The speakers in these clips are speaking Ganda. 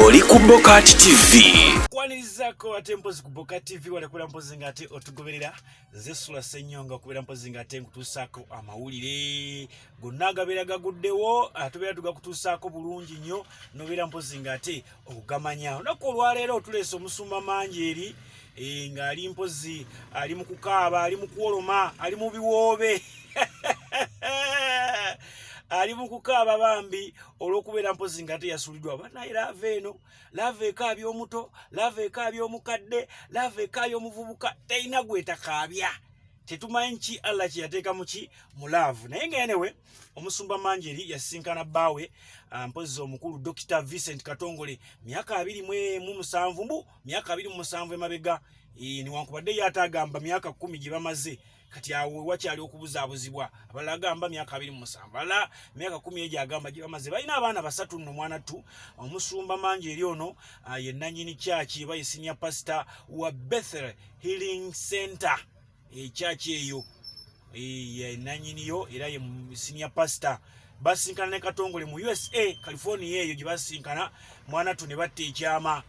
Oli ku Bokati TV. Kwanirizaako ate mpozi ku Bokati TV walekula mpozi nga ate otugoberera. Nze Sula Ssenyonga okubeera mpozi nga ate nkutuusaako amawulire gonna agabeera gaguddewo, tubeera tugakutuusaako bulungi nnyo nobeera mpozi nga ate ogamanya. Olunaku olwaleero tuleese omusumba mangi eri ng'ali mpozi ali mu kukaaba, ali mu kuwoloma, ali mu biwoobe ali mu kukaaba bambi olw'okubeera mpozi nga ate yasuuliddwa. Banaye laava eno, laava ekaabya omuto, laava ekaabya omukadde, laava ekaabya omuvubuka, terina gwetakaabya. Tetumanyi ki Allah kye yateeka mu ki mu laavu. Naye nga anyway, omusumba Manjeri yasisinkana bbaawe mpozi omukulu Dr. Vincent Katongole myaka 27, mbu myaka 27 emabega, newankubadde ye ate agamba myaka 10 gye bamaze. Kati awo wakyali okubuzaabuzibwa, abalala agamba myaka 27, abalala myaka 10 egyo agamba gye bamaze. Balina abaana 3 nno mwana ttu. Omusumba Manjeri ono ye nannyini kyaki oba ye senior pastor wa Bethel Healing Center, ekyaki eyo ye nannyiniyo era ye senior pastor. Basinkana ne Katongole mu USA, California eyo gye basinkana mwana ttu ne batta ekyama.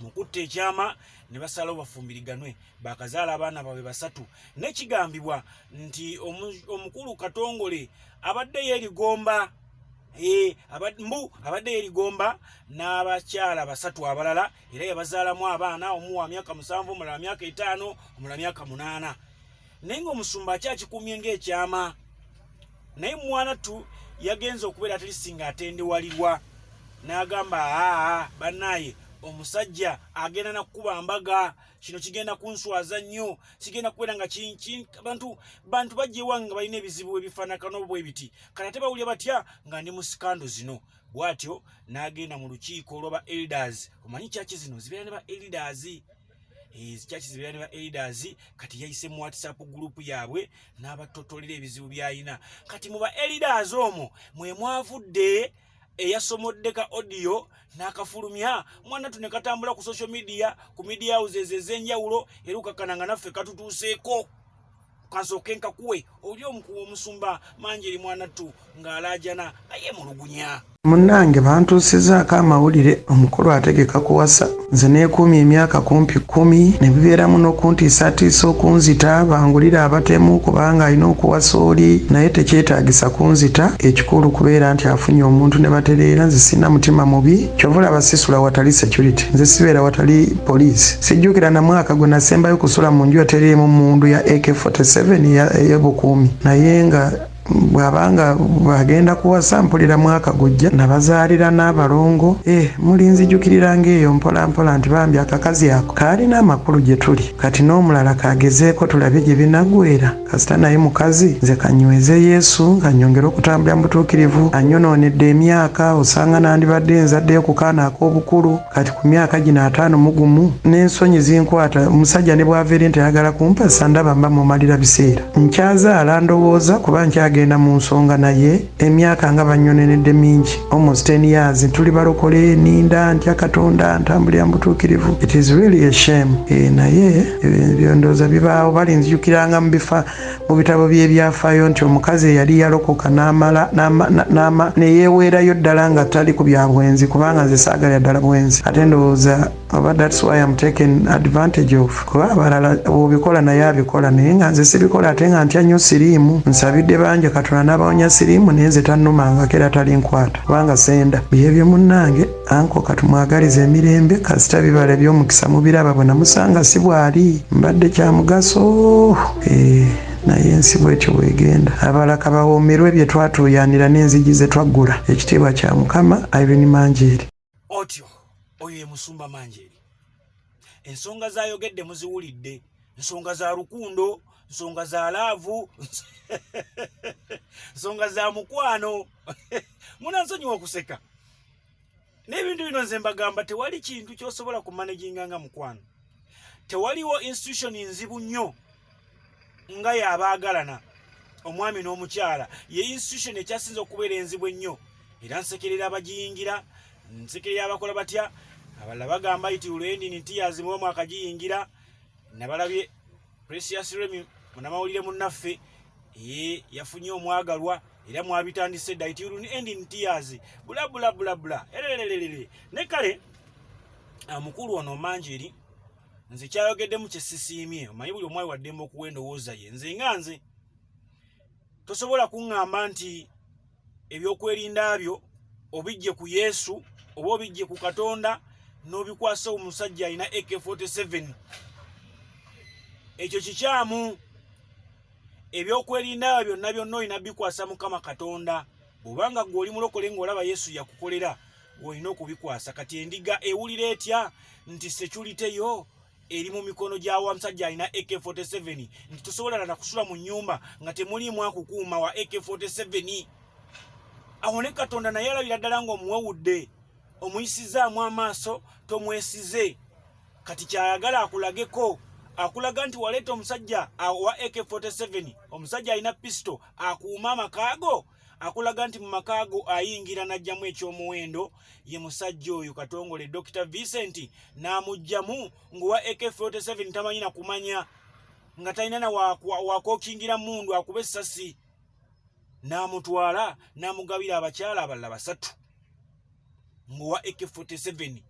Mu kutta ekyama ne basalawo bafumbiriganwe, bakazaala abaana baabwe 3. Nekigambibwa nti omukulu Katongole abadde yeerigomba, mbu abadde yeerigomba n'abakyala 3 abalala, era yabazaalamu abaana, omu wa myaka 7, omulala myaka 5, omulala myaka 8. Naye ng'omusumba akyakikumye ng'ekyama. Naye mwana ttu yagenze okubeera atlist ng'atendewalirwa n'agamba, aa bannaaye, omusajja agenda nakukuba mbaga, kino kigenda kunswaza nnyo, kigenda kubeera nga bantu bajja ewange nga balina ebizibu ebifaanagana bwe biti, kati ate bawulira batya nga ndi mu scandal zino. Bw'atyo n'agenda mu lukiiko olw'aba elders. Omanyi kyaki zino zibeera ne ba elders, kyaki zibeera ne ba elders. Kati yayise mu WhatsApp group yaabwe n'abatotolera ebizibu by'alina. Kati mu ba elders omwo mwe mwavudde eyasomodde ka audio n'akafulumya mwana tu ne katambula ku social media, ku media houses ez'enjawulo, era okakkana nga naffe katutuuseeko. Kansooke nkakuwe oli omusumba Manjeri mwana ttu ng'alaajana nga yeemulugunya. Munnange bantuusizaako amawulire, omukulu ategeka kuwasa. Nze neekuumye emyaka kumpi 10 ne bibeeramu n'okuntiisatiisa okunzita, bangulire abatemu kubanga alina okuwasa oli, naye tekyetaagisa kunzita. Ekikulu kubeera nti afunye omuntu ne batereera. Nze sirina mutima mubi, kyova olaba sisula watali security, nze sibeera watali poliisi. Sijjukira na mwaka gwe nasembayo kusula mu nju eteriimu mmundu ya AK47 ey'obukuumi. Naye nga bw'abanga bw'agenda kuwasa, mpulira mwaka gujja, nabazaalira n'abalongo. Mulinzijukirira ng'eyo mpola mpola nti bambi akakazi ako kaalina amakulu gye tuli. Kati n'omulala kagezeeko tulabe gye binaggwera. Kasita naye mukazi, nze kanyweze Yesu nga nnyongere okutambulira mu butuukirivu. Anyonoonedde emyaka, osanga nandibadde nzaddeyo ku kaana ak'obukulu. Kati ku myaka gino 51 n'ensonyi zinkwata. Omusajja ne bw'ava eri nti ayagala kumpasa, ndaba mba mumalira biseera. Nkyazaala ndowooza kuba nkyagenda mu nsonga, naye emyaka nga bannyonenedde mingi, almost 10 years tuli balokole, ninda ntya Katonda, ntambulira mu butuukirivu. It is really a shame. Naye ebyo ndowooza bibaawo, balinzijukiranga mu bitabo by'ebyafaayo nti omukazi eyali yalokoka n'amala ne yeeweerayo ddala nga tali ku bya bwenzi, kubanga nze saagalira ddala bwenzi. Ate ndowooza oba that's why I'm taken advantage of, kuba abalala bw'obikola naye abikola, naye nga nze sibikola, ate nga ntya nnyo siriimu. Nsabidde bangi Katonda n'abawonya siriimu, naye nze tannumangako era talinkwata kubanga senda byebyo. Munnange anko katumwagaliza emirembe, kasita bibala eby'omukisa mubiraba. Bwe namusanga si bw'ali, mbadde kya mugaso, naye ensi bwetyo bwegenda. Abalala kabawoomerwe bye twatuuyanira n'enzigi ze twaggula. Ekitiibwa kya Mukama. Irene Manjeri. Otyo oyo ye musumba Manjeri. Ensonga zayogedde muziwulidde, nsonga za lukundo, nsonga za love, nsonga za mukwano. Munansonyiwa okuseka n'ebintu bino. Nze mbagamba, tewali kintu ky'osobola kumanaginga nga mukwano. Tewaliwo institution nzibu nnyo nga yabaagalana, omwami n'omukyala. Ye institution ekyasinza okubeera enzibu ennyo, era nsekerera abagiyingira, nsekerera abakola batya. Abalala bagamba it will end in tears muba mwakagiyingira. Nabalabye Precious Remy, munamawulire munnaffe, ye yafunye omwagalwa. Era mwabitandise dda, it will end in tears, bula bula bula bula, erererere. Ne kale mukulu ono Manjeri, nze kyayogeddemu kyesisiimye. Omanyi buli omwayi waddembe okuwa endowooza ye. Nze nga nze tosobola kuŋŋamba nti ebyokwerinda byo obijje ku Yesu oba obijje ku Katonda n'obikwasa omusajja alina AK47. Ekyo kikyamu. Ebyokwerinda byo byonna byonna olina bikwasa Mukama Katonda. Bw'obanga gwe oli mulokole ng'olaba Yesu yakukolera, olina okubikwasa. Kati endiga ewulira etya nti security yo eri mu mikono gya wa musajja alina AK47, nti tosobola na kusula mu nnyumba nga temuliimu akukuuma wa AK47? Awo ne Katonda naye alabira ddala ng'omuwewudde, omuyisizaamu amaaso, tomwesize. Kati kyayagala akulageko, akulaga nti waleeta omusajja wa AK47, omusajja alina pisto akuuma amakaago. Akulaga nti mu makaago ayingira n'ajjamu ekyomuwendo, ye musajja oyo Katongole Dr Vincent, n'amugjamu ng'owa AK47 tamanyi na kumanya, nga talina na wakokingira mundu akuba essasi, n'amutwala n'amugabira abakyala abalala basatu, ng'owa AK47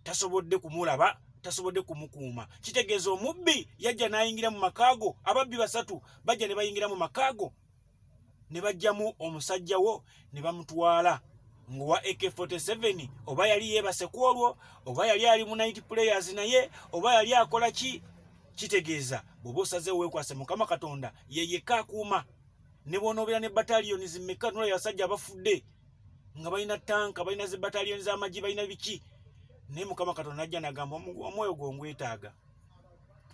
tasobodde kumulaba, tasobodde kumukuuma. Kitegeeza omubbi yajja n'ayingira mu makaago, ababbi basatu bajja ne bayingira mu makaago ne bajjamu omusajja wo ne bamutwala, ng'owa AK47 oba yali yeebase ku olwo, oba yali ali mu night players naye, oba yali akola ki. Kitegeeza bw'oba osazeewo weekwase Mukama Katonda, ye yekka akuuma, ne bw'onoobeera ne bataliyoni zimmeka. Nolaba abasajja abafudde nga balina tanka, balina zi bataliyoni z'amagye, balina biki, naye Mukama Katonda najja nagamba, "Omwoyo gwo ngwetaaga,"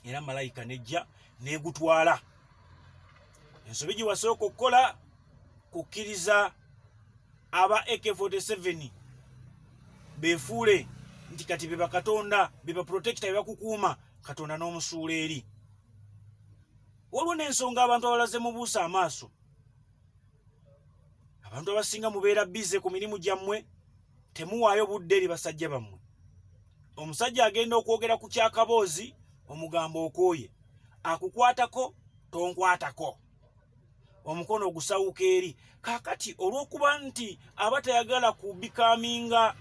era malayika nejja negutwala. Ensobi gye wasooka okukola kukkiriza aba AK47 beefuule nti kati be bakatonda, be baprotector, be bakukuuma. Katonda n'omusuula eri. Waliwo n'ensonga abantu abalala ze mubuusa amaaso. Abantu abasinga mubeera busy ku mirimu gyammwe, temuwaayo budde eri basajja bammwe. Omusajja agenda okwogera ku kyakaboozi, omugambo okooye, akukwatako tonkwatako, omukono ogusawuka eri. Kaakati olw'okuba nti aba tayagala kubikaminga,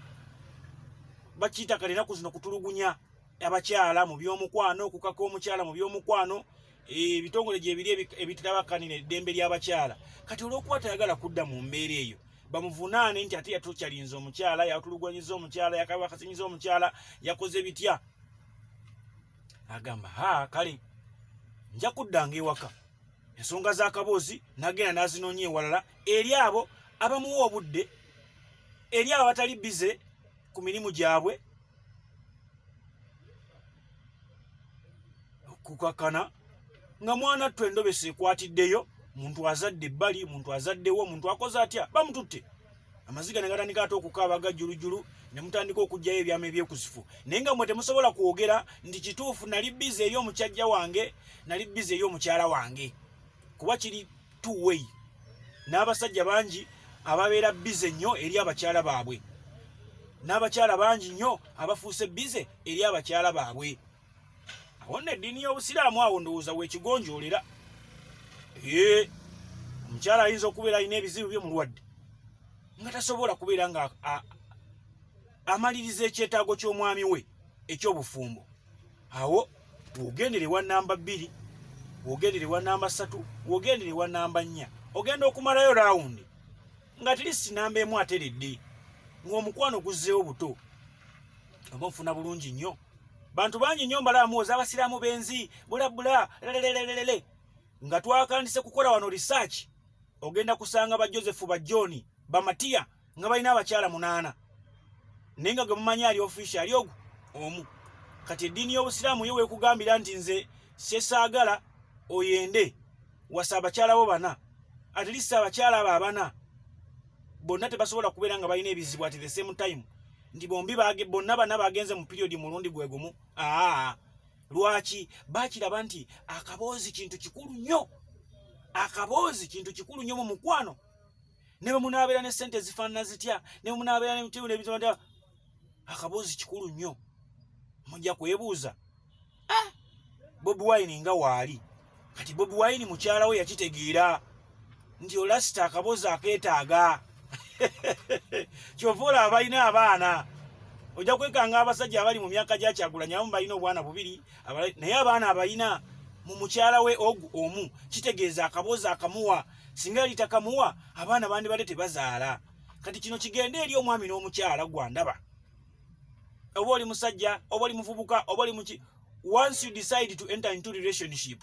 bakiyita kale enaku zino kutulugunya abakyala mu by'omukwano, okukaka omukyala mu by'omukwano, ebitongole gyebiri ebitabakanira eddembe ly'abakyala. Kati olw'okuba tayagala kudda mu mbeera eyo bamuvunaane nti ate yatokyalinze omukyala, yatulugunyiza omukyala, yakabakasinyiza omukyala, yakoze bitya, agamba, "Ha, kale nja kuddanga ewaka." Ensonga z'akaboozi nagenda n'azinoonya ewalala, eri abo abamuwa obudde, eri abo abatali busy ku mirimu gyabwe. Kukakana nga mwana ttu endobesa ekwatiddeyo, muntu azadde ebbali, muntu azaddewo, muntu akoze atya, bamututte, amaziga ne gatandika ate okukaaba gajjulujjulu, ne mutandika okuggyayo ebyama ebyekusifu. Naye nga mmwe temusobola kwogera nti kituufu, nali busy eri omukyajja wange, nali busy eri omukyala wange, kuba kiri two way. N'abasajja bangi ababeera busy nnyo eri abakyala baabwe, n'abakyala bangi nnyo abafuuse busy eri abakyala baabwe. Awo nno eddiini y'Obusiraamu awo ndowooza weekigonjoolera. Ee, omukyala ayinza okubeera alina ebizibu bye, mulwadde, nga tasobola kubeera nga amaliriza ekyetaago ky'omwami we eky'obufumbo. Awo wogendere wa namba 2, wogendere wa namba 3, wogendere wa namba 4, ogenda okumalayo round nga at least namba 1 ateredde, ng'omukwano guzzeewo buto, oba ofuna bulungi nnyo. Bantu bangi nnyo mbalamuwoza abasiraamu benzi, bulabula lelelelelele. Nga twakandise kukola wano research, ogenda kusanga ba Joseph, ba John, ba Matiya nga balina abakyala munaana, naye nga gwe mumanyi ali official ali ogu omu. Kati eddiini y'Obusiraamu yo weekugambira nti nze syesaagala oyende wasa abakyala bo bana, at least abakyala abo abana bonna tebasobola kubeera nga balina ebizibu at the same time, nti bombi bonna bana bagenze mu period mulundi gwe gumu. Aa, lwaki bakiraba nti akaboozi kintu kikulu nnyo? Akaboozi kintu kikulu nnyo mu mukwano. Ne bwe munaabeera ne sente ezifaanana zitya, ne bwe munaabeera n'ebitiibwa n'ebizibu, akaboozi kikulu nnyo. Mujja kwebuuza, ah, Bobi Wine nga waali kati. Bobi Wine mukyala we yakitegeera. Nti olasita akaboozi akeetaaga. Kyova olaba balina abaana, ojja kwekanga abasajja abali mu myaka gya Kyagulanyi abamu balina obwana bubiri, naye abaana abalina mu mukyala we ogu omu, kitegeeza akaboozi akamuwa. Singa yali takamuwa, abaana bandibadde tebazaala. Kati kino kigende eri omwami n'omukyala gwandaba, oba oli musajja, oba oli muvubuka, oba oli muki, once you decide to enter into relationship,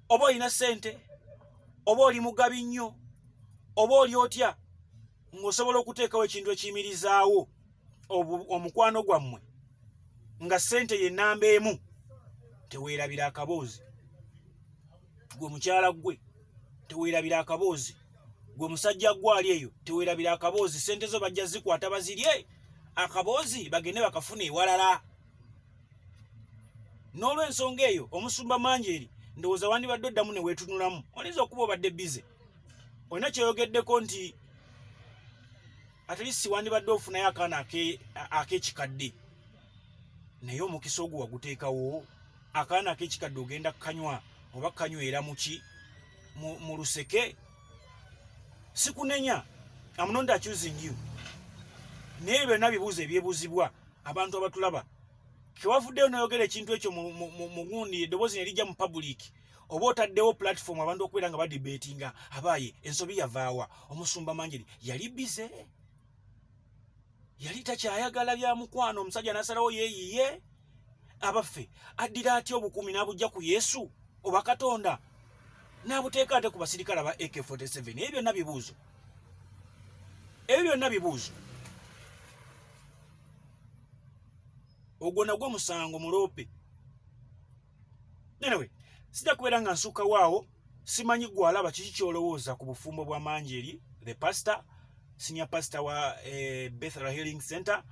oba olina sente, oba oli mugabi nnyo, oba oli otya, ng'osobola okuteekawo ekintu ekiyimirizaawo omukwano gwammwe nga sente ye namba emu, teweerabira akaboozi. Gwe mukyala gwe, teweerabira akaboozi. Gwe musajja gwe ali eyo, teweerabira akaboozi. Sente zo bajja zikwata bazirye, akaboozi bagende bakafuna ewalala. N'olwensonga eyo, omusumba Manjeri, ndowooza wandibadde oddamu ne weetunulamu. Oyinza okuba obadde bize, olina kyeyogeddeko nti at least wandibadde ofunayo akaana ak'ekikadde, naye omukisa ogwo waguteekawo. Akaana ak'ekikadde ogenda kukanywa oba kanywera muki mu luseke? Sikunenya, I'm not accusing you, naye byonna bibuuzo ebyebuuzibwa abantu abatulaba. Kewavuddeyo noyogera ekintu ekyo mu gundi, eddoboozi ne lijja mu public, oba otaddewo platform abantu okubeera nga badebatinga, abaaye ensobi yavaawa? Omusumba Manjeri yali bize, yali takyayagala bya mukwano, omusajja n'asalawo yeeyiye. Abaffe, addira atya obukuumi n'abujja ku Yesu oba Katonda n'abuteeka ate ku basirikale aba AK47? Ebyo byonna bibuuzo, ebyo byonna bibuuzo. Ogwo nagwo musango muloope. Anyway, sijja kubeera nga nsukawo awo. Simanyi gwalaba kiki kyolowooza ku bufumbo bwa Manjeri the pastor, senior pastor wa Bethel Healing Center.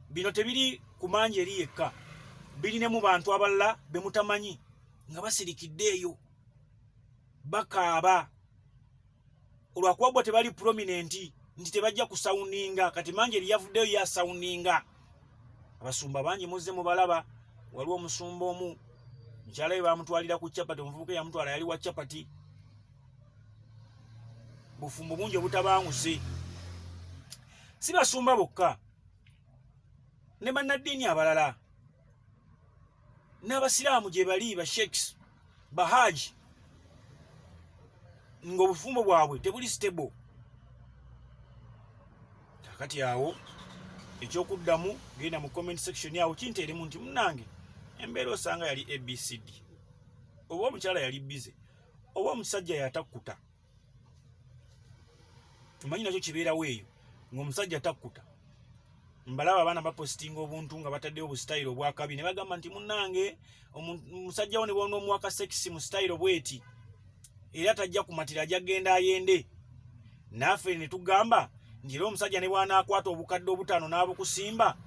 Bino tebiri ku Manjeri yekka, biri ne mu bantu abalala be mutamanyi nga basirikidde eyo bakaaba olwakuba bo tebali prominent nti tebajja kusawuninga. Kati Manjeri yavuddeyo yasawuninga. Abasumba bangi muzze mubalaba. Waliwo omusumba omu mukyala we bamutwalira ku capati, omuvubuka eyamutwala yali wa capati. Bufumbo bungi obutabanguse, si basumba bokka, ne bannaddiini abalala n'abasiraamu gye bali, ba sheikhs, bahaji, ng'obufumbo bwabwe tebuli stable. Kakati awo ekyokuddamu, genda mu comment section awo kinteeremu nti munange embeera osanga yali ABCD, oba omukyala yali bize, oba omusajja yatakkuta. Omanyi nakyo kibeerawo eyo ng'omusajja takkuta. Mbalaba abaana bapositinga obuntu nga bataddewo obusitayiro obwakabi ne bagamba nti munnange omusajja wo ne bwonoomuwaka sekisi mu sitayiro bweti era tajja kumatira, ajja kgenda ayende. Naffe ne tugamba nti era omusajja ne bw'anaakwata obukadde obutaano n'abukusimba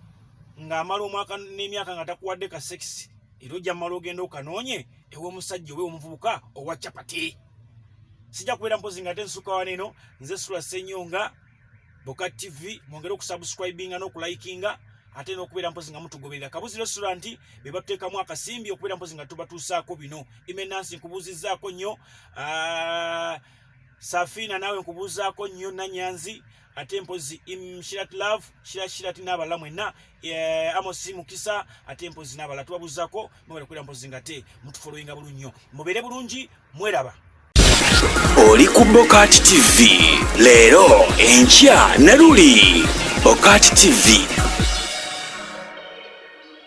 ng'amala omwaka n'emyaka nga takuwadde ka sekisi, era ojja mala ogenda okanoonye ew'omusajja oba omuvubuka owa capati. Sijja kubeera mpozi nga ate nsuka wano eno. Nze Sula Senyonga, Boka TV. Mwongere okusubscribinga n'okulayikinga, ate n'okubeera mpozi nga mutugoberera. Kabuzi Restaurant be batuteekamu akasimbi okubeera mpozi nga tubatuusaako bino. Imenansi, nkubuuzizzaako nnyo. Safina, naawe nkubuuzaako nnyo. Nanyanzi, ate mpozi Shirat Love, Shirat, Shirat n'abalala mwenna, Amos Mukisa, ate mpozi n'abalala tubabuuzaako. Mwebale kubeera mpozi nga te mutufollowinga bulungi nnyo. Mubeere bulungi, mweraba. Oli ku Bokati TV, leero, enkya ne luli. Bokati TV.